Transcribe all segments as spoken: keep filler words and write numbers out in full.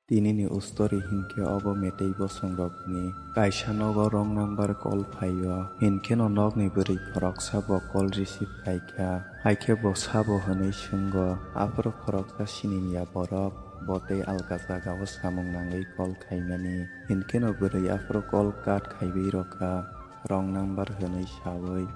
Tinini ustori hinkhe obo metei bosongrokni. Kaisa nogo wrong number call phaio, hinkheno nokni bwrwi khoroksa bo call receive khaikha. Haikhe bo sabo hwnwi swngo, aphuru khoroksa sininiya borok bo tei alka jagao samung nangwi call khaimani. Hinkheno bwrwi aphuru call cut khaiwi rwkha, wrong number hwnwi sawi.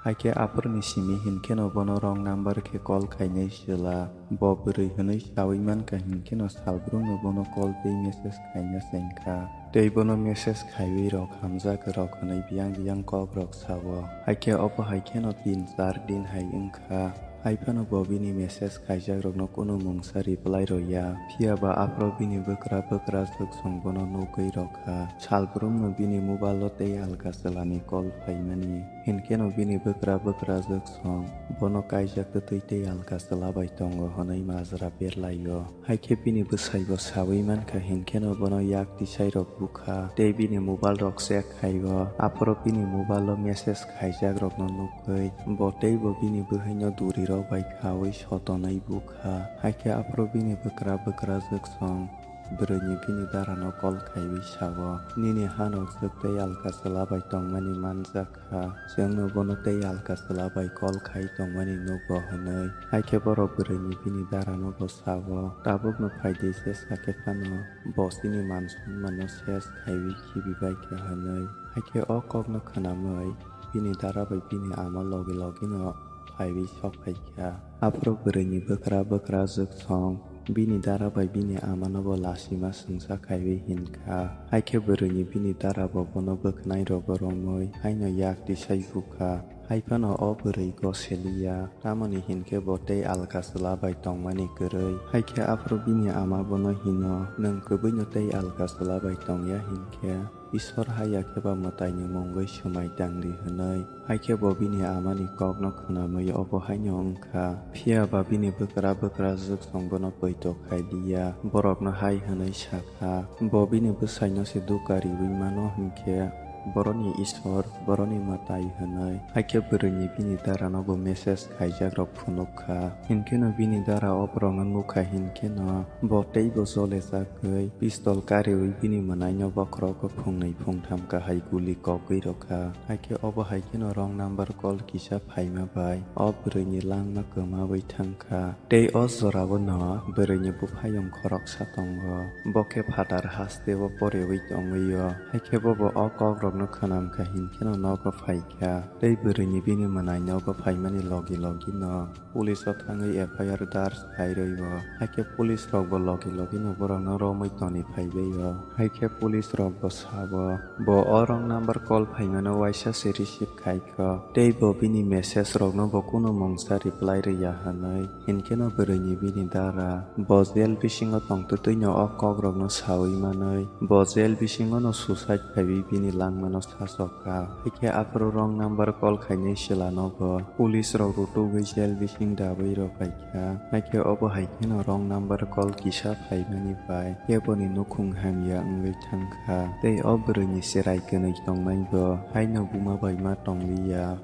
Haikhe aphuruni simi hinkheno bono wrong number khe call khainai chwla. Bo bwrwi hwnwi sawi mankha hinkheno salbrumno bono call tei message khaina chengkha. Tei bono message khaiwi rok hamjak rok hwnwi biyang biyang kokrok sao. Haikhe obo haikheno tin char din hai wngkha. Haiphano bo bini message khaijakrokno kunu mungsa reply rwya. Phiyaba aphuru bini bwkra bwkrajwk song bono nugwi rwkha. Salbrumno bini mobile-o tei alka chwlani call phaimani. Hinkheno bini bwkra bwkrajwk song bono kaijak twtwi tei alka chwla bai tongo hwnwi majra berlaio. Haikhe bini bwsaibo sawi mankha hinkheno bono yak tisairok bukha tei bini mobile rok check khaio. Aphuru bini mobile-o message khaijakrokno nugwi bo tei bo bini bwhaino durirok bai khaui sotonwi bukha. Haikhe aphuru bini bwkra bwkrajwk song bwrwini bini darano call khaiwi sao, "Nini hanokjwk tei alka chwla bai tongmani manjak kha, chwngno bono tei alka chwla bai call khai tongmani nugo," hwnwi. Haikhe borok bwrwini bini darano bo sao, "Tabukno phaidi, je sakhe phano bo chini man-sommanno ses khaiwi khibibaikha," hwnwi. Haikhe o kokno khwnamwi bini dara bai bini ama logi logino phaiwi sok phaikha. Aphuru bwrwini bwkra bwkrajwk song bini dara bai bini amano bo lasima swngsa khaiwi hinkha. Haikhe bwrwini bini dara bo bono bwkhnai rogo romwi haino yak tisai bukha. Haiphano o bwrwi goseliya, tamoni hinkhe bo tei alka chwla bai tongmani kwrwi. Haikhe aphuru bini ama bono hino, "Nwng kwbwino tei alka chwla bai tongya hinkhe?" Isor haya khe ba mwtaini mungwi swmai tangdi hwnwi. Haikhe bo bini amani kokno khwnamwi obo haino wngkha. Phiya ba bini bwkra bwkrajwk song bono poito khai liya, borokno hai hwnwi sakha, "Bo bini bwsaino se duka riwi mano hinkhe boroni Isor, boroni mwtai," hwnwi. Haikhe bwrwini bini darano bo message khaijakrok phunuk kha. Hinkheno bini dara o borokno nukha hinkheno bo teibo jolejagwi pistol kariwi bini mwnaino bokhorogo phungnwi phungtham kahai guli kogwi rwkha. Haikhe obo haikheno wrong number call kisa phaima bai o bwrwini langma kwmawi thangkha. Tei o jorao no bwrwini buphayung khoroksa tongo. Bo khe phatar hasteo porewi tongwio. Haikhe bobo o kokrokno khwnamkha hinkheno nogo phaikha. Tei bwrwini bini mwnaino bo phaimani logi logi no police o thangwi F I R dars khai rwio. Haikhe police rok bo logi logi no borokno romwi toni phaibaio. Haikhe police rok bo sabo, bo o wrong number call phaimano waisa se receive khaikha. Tei bo bini message rokno bo kunu mungsa reply rwya hwnwi. Hinkheno bwrwini bini dara bo jail bisingo tongtwtwino o kokrokno sawi manwi bo jail bisingono suicide khaiwi bini langmano sachokha. Haikhe aphuru wrong number call khainai chwlano bo police rok rutugwi jail bising dabwi rwphaikha. Haikhe obo haikheno wrong number call kisa phaimani bai keboni nukhung hamya wngwi thangkha. Tei o bwrwini cherai kwnwi tongmani bo haino buma bai ma tongliya.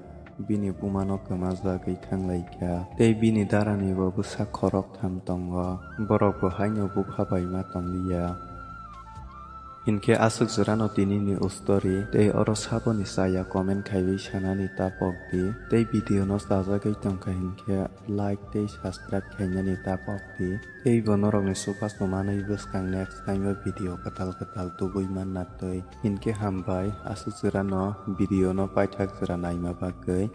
Bini bumano kwmajagwi thanglaikha tei bini darani bo bwsa khoroktham tongo, borok bo haino bupha bai ma tongliya. Hinkhe aswk jora no tini ni story tei oro saboni chaya comment khaiwi sanani ta pokdi tei video no chajagwi tongkha hinkhe like tei subscribe khainani ta pokdi. Tei bo norokni chubachu manwi bwskang next time o video kwtal kwtal tubui manna twi. Hinkhe hambai aswk jora no video no paithak jora naima bagwi.